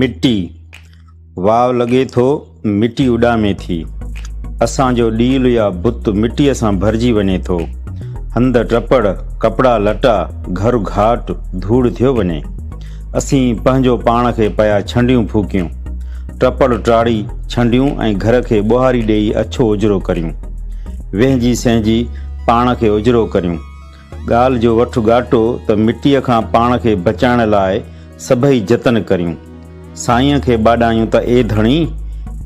مٽي، واء لڳي ٿو، مٽي اڏامي ٿي. اسان جو ڏيل يا بت مٽيء سان ڀرجي وڃي ٿو. هنڌ ٽپڙ، ڪپڙا لٽا، گهر گهاٽ ڌوڙ ٿيو وڃي. اسين پنهنجو پاڻ کي پيا ڇنڊيون ڦوڪيون. ٽپڙ ٽاڙي ڇنڊيون ۽ گهر کي ٻوهاري ڏيئي اڇو اجرو ڪريون. وهنجي سهنجي پاڻ کي اجرو ڪريون. ڳالهه جو وٺ ڳاٽو ته مٽيء کان پاڻ کي بچائڻ لاء سڀئي جتن ڪريون. سائينء کي ٻاڏايون ته اي ڌڻي!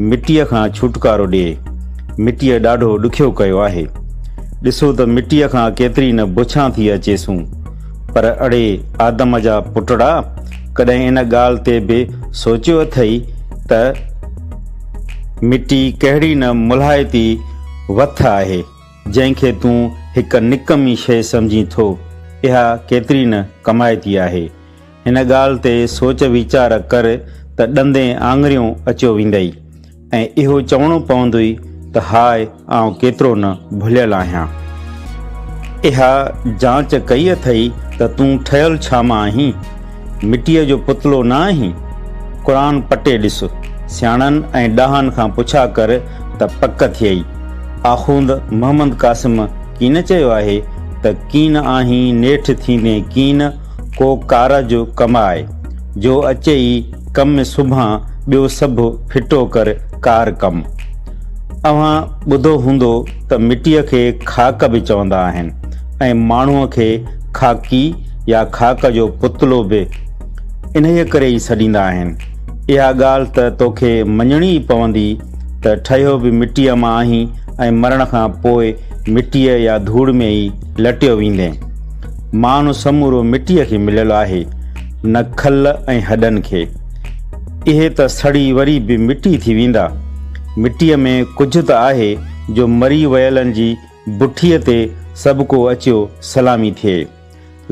مٽيء کان ڇوٽڪارو ڏي. مٽيء ڏاڍو ڏکيو ڪيو آهي. ڏسو ته مٽيء کان ڪيتري نه بڇان ٿي اچيسون. پر اڙي آدم جا پٽڙا! ڪڏهن ان ڳالهه تي به سوچيو اٿئي ته مٽي ڪهڙي نه ملهائتي وٿ آهي. جنهن کي تون هڪ نڪمي شيء سمجهين ٿو، اها ڪيتري نه ڪمائتي آهي. هن ڳالهه تي سوچ ويچار ڪر ته ڏندين آڱريون اچيو ويندئي ۽ اهو چوڻو پوندوئي ته هاء آئون ڪيترو نه ڀليل آهيان. اها جانچ ڪئي اٿئي ته تون ٺهيل ڇا مان آهين؟ مٽيء جو پتلو نه آهين؟ قرآن پٽي ڏس، سياڻن ۽ ڏاهن کان پڇا ڪر ته پڪ ٿئي. آخوند محمد قاسم ڪين چيو آهي ته ڪين آهين نيٺ ٿيندين ڪين، ڪو ڪارج ڪماء، جو اچيئي ڪم سڀان ٻيو سڀ ڦٽو ڪر ڪار ڪم. اوهان ٻڌو هوندو ته مٽيء کي خاڪ به چوندا آهن ۽ ماڻهوء کي خاڪي يا خاڪ جو پتلو به انهيء ڪري ئي سڏيندا آهن. اها ڳالهه ته توکي مڃڻي ئي پوندي ته ٺهيو به مٽيء مان آهين ۽ مرڻ کان پوء مٽيء يا ڌوڙ ۾ ئي لٽيو ويندين. مان سمورو مٽيء کي مليل آهي، نه کل ۽ هڏن کي. اهي ته سڙي وري به مٽي ٿي ويندا. مٽيء ۾ ڪجهه ته آهي جو مري ويلن جي بٺيء تي سڀڪو اچيو سلامي ٿئي.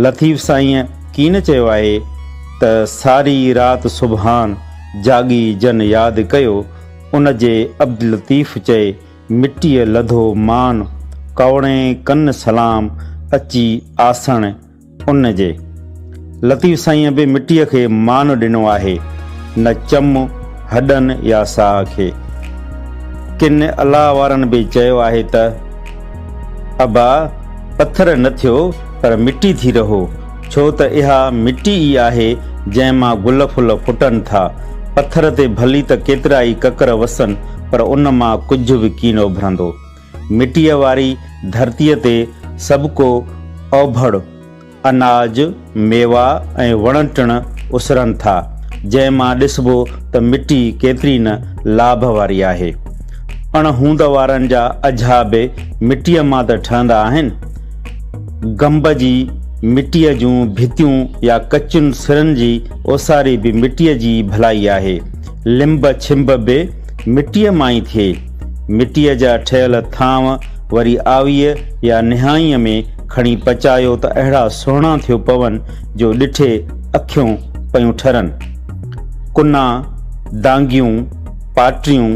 لطيف سائينء ڪين چيو آهي ته ساري رات سبحان جاڳي جن ياد ڪيو، ان جي عبداللطيف چئي مٽيء لڌو مان، ڪوڙين ڪن سلام اچي آسڻ ان جي. لطيف سائينء به مٽيء کي مان ڏنو آهي، نه چم، هڏن يا ساهه کي. ڪن الله وارن به چيو آهي ته. ابا! پٿر نه ٿيو پر مٽي ٿي رهو، ڇو ته اها مٽي ئي آهي جنهن مان گل ڦل ڦٽن ٿا. پٿر تي ڀلي ته ڪيترائي ڪڪر وسن پر ان مان ڪجهه به ڪين اڀرندو. مٽيء واري ڌرتيء تي سڀڪو اوڀڙ. اناج، ميوا ۽ وڻ ٽڻ اسرن ٿا، جنهن مان ڏسبو ته مٽي ڪيتري نه لاڀ واري آهي. اڻ هوند وارن جا اجها به مٽيء مان ته ٺهندا آهن. گنب جي مٽيء جون ڀتيون يا ڪچين سرن جي اوساري به مٽيء جي ئي ڀلائي آهي. لنب ڇنب به مٽيء مان ئي ٿئي. مٽيء جا ٺهيل ٿانء وري آويء يا نهائينء ۾ کڻي پچايو ته اهڙا سهڻا ٿيو پون جو ڏٺي اکيون پيون ٺرن. ڪنا، دانگيون، پاٽريون،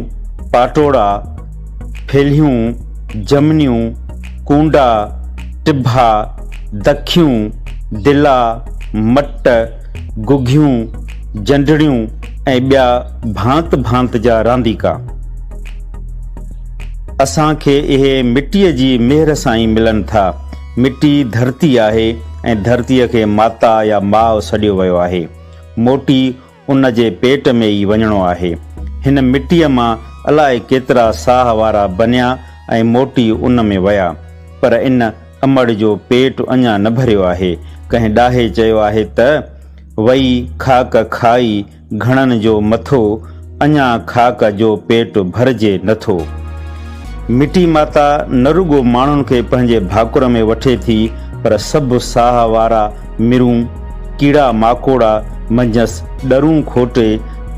پاٽوڙا، ڦيلهيون، جمنيون، ڪونڊا، ٽڀا، دکيون، دلا، مٽ، گگهيون، جنڊڙيون ۽ ٻيا ڀانت ڀانت جا رانديڪا. اسان کي اهي مٽيء جي مهر سان ئي ملن ٿا. مٽي ڌرتي آهي ۽ ڌرتيء کي ماتا يا ماء سڏيو ويو آهي. موٽي ان جي پيٽ ۾ ئي وڃڻو آهي. هن مٽيء مان الائي ڪيترا ساهه وارا بنيا ۽ موٽي ان ۾ ويا. پر ان امڙ جو پيٽ اڃا نه ڀريو آهي. ڪنهن ڏاهي چيو آهي ته، وئي خاڪ کائي گهڻن جو مٿو، اڃا خاڪ جو پيٽ ڀرجي نه ٿو. مٽي ماتا نه رڳو ماڻهن کي پنهنجي ڀاڪر ۾ وٺي ٿي پر سڀ ساهه وارا مرون، ڪيڙا ماڪوڙا منجهس ڏرون کوٽي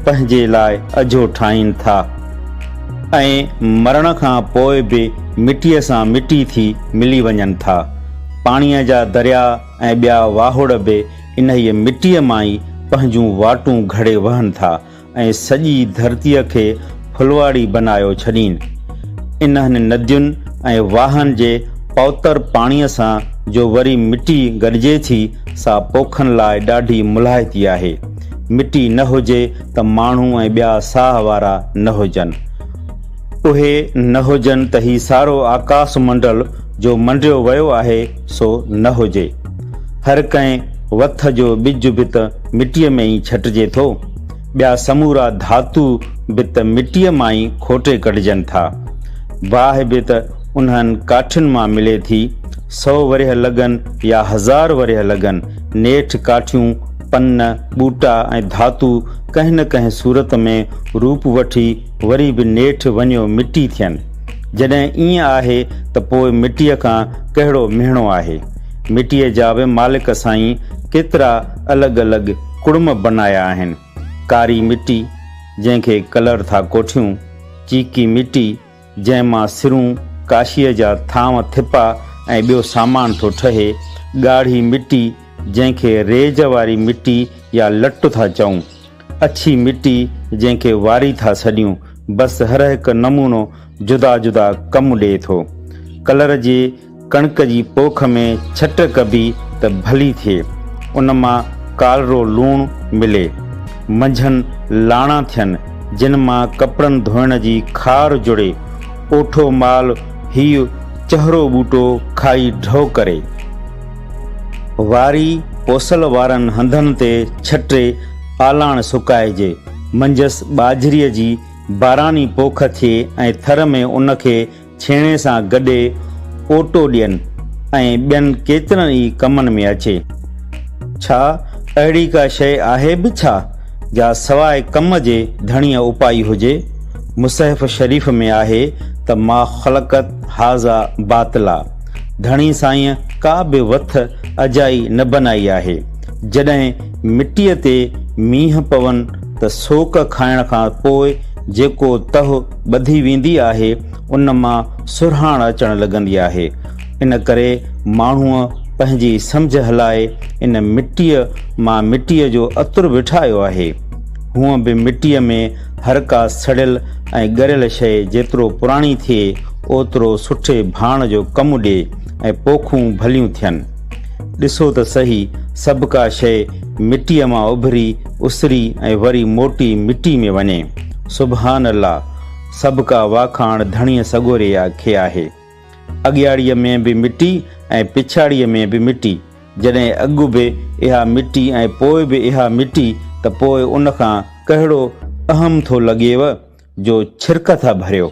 پنهنجي لاء اجهو ٺاهين ٿا ۽ مرڻ کان پوء به مٽيء سان مٽي ٿي ملي وڃن ٿا. پاڻيء جا درياء ۽ ٻيا واهڙ به انهيء مٽيء مان ئي پنهنجون واٽون گهڙي وهن ٿا ۽ سڄي ڌرتيء کي ڦلواڙي بنايو ڇڏين. انهن ندين ۽ واهن جي پوتر پاڻيء سان جو وري مٽي گڏجي ٿي، سا پوکن لاء ڏاڍي ملهائتي آهي. مٽي نه هجي ته ماڻهو ۽ ٻيا ساهه وارا نه هجن. اهي نه هجن ته هي سارو آڪاس منڊل جو منڊيو ويو آهي، سو نه هجي. هر ڪنهن وٿ جو ٻج به ته مٽيء ۾ ئي ڇٽجي ٿو. ٻيا سمورا ڌاتو به ته مٽيء مان ئي کوٽي ڪڍجن ٿا. باهه به ته انهن ڪاٺين مان ملي ٿي. سئو ورهيه لڳن يا هزار ورهيه لڳن، نيٺ ڪاٺيون، پن، ٻوٽا ۽ ڌاتو ڪنهن نه ڪنهن صورت ۾ روپ وٺي وري به نيٺ وڃيو مٽي ٿين. جڏهن ائين آهي ته پوء مٽيء کان ڪهڙو مهڻو آهي؟ مٽيء جا به مالڪ سائين ڪيترا الڳ الڳ ڪڙم بنايا آهن. ڪاري مٽي، جنهن کي ڪلر ٿا ڪوٺيون، چيڪي مٽي، جنهن مان سرون، ڪاشيء جا ٿانو ٿپا ۽ ٻيو سامان ٿو ٺهي، ڳاڙهي مٽي، جنهن کي ريج واري مٽي يا لٽ ٿا چئون، اڇي مٽي، جنهن کي واري ٿا سڏيون، بس هرهڪ نمونو جدا جدا ڪم ڏئي ٿو. ڪلر جي ڪڻڪ جي پوک ۾ ڇٽ ڪبي ته ڀلي ٿئي. ان مان ڪالرو لوڻ ملي. منجهن لاڻا ٿين، جن مان ڪپڙن ڌوئڻ جي کار جڙي. اوٺو مال هيء چهرو ٻوٽو کائي ڍؤ ڪري. واري پوسل وارن هنڌن تي ڇٽي آلاڻ سڪائجي. منجهس ٻاجهريء جي باراني پوک ٿئي ۽ ٿر ۾ ان کي ڇيڻي سان گڏي اوٽو ڏين ۽ ٻين ڪيترن ئي ڪمن ۾ اچي. ڇا اهڙي ڪا شيء آهي به ڇا، جا سواء ڪم جي ڌڻيء اپائي هجي؟ مصحف شريف ۾ آهي ته ما خلقت هذا باطلا، ڌڻي سائينء ڪا به وٿ اجائي نه بنائي آهي. جڏهن مٽيء تي مينهن پون ته سوڪ کائڻ کان پوء جيڪو تهه ٻڌي ويندي آهي، ان مان سرهاڻ اچڻ لڳندي آهي. ان ڪري ماڻهوء پنهنجي سمجهه هلائي ان مٽيء مان مٽيء جو عطر به ٺاهيو آهي. هونء به مٽيء ۾ هر ڪا سڙيل ۽ ڳريل شيء جيترو پراڻي ٿئي، اوترو سٺي ڀاڻ جو ڪم ڏئي ۽ پوکون ڀليون ٿين. ڏسو ته سهي، سڀڪا شيء مٽيء مان اڀري، اسري ۽ وري موٽي مٽي ۾ وڃي. سبحان الله! سڀڪا واکاڻ ڌڻيء سڳوري کي آهي. اڳياڙيء ۾ به مٽي ۽ پڇاڙيء ۾ به مٽي. جڏهن اڳ به اها مٽي ۽ پوء به اها مٽي ته پوء ان کان ڪهڙو اهم ٿو لڳيو جو ڇرڪ ٿا ڀريو.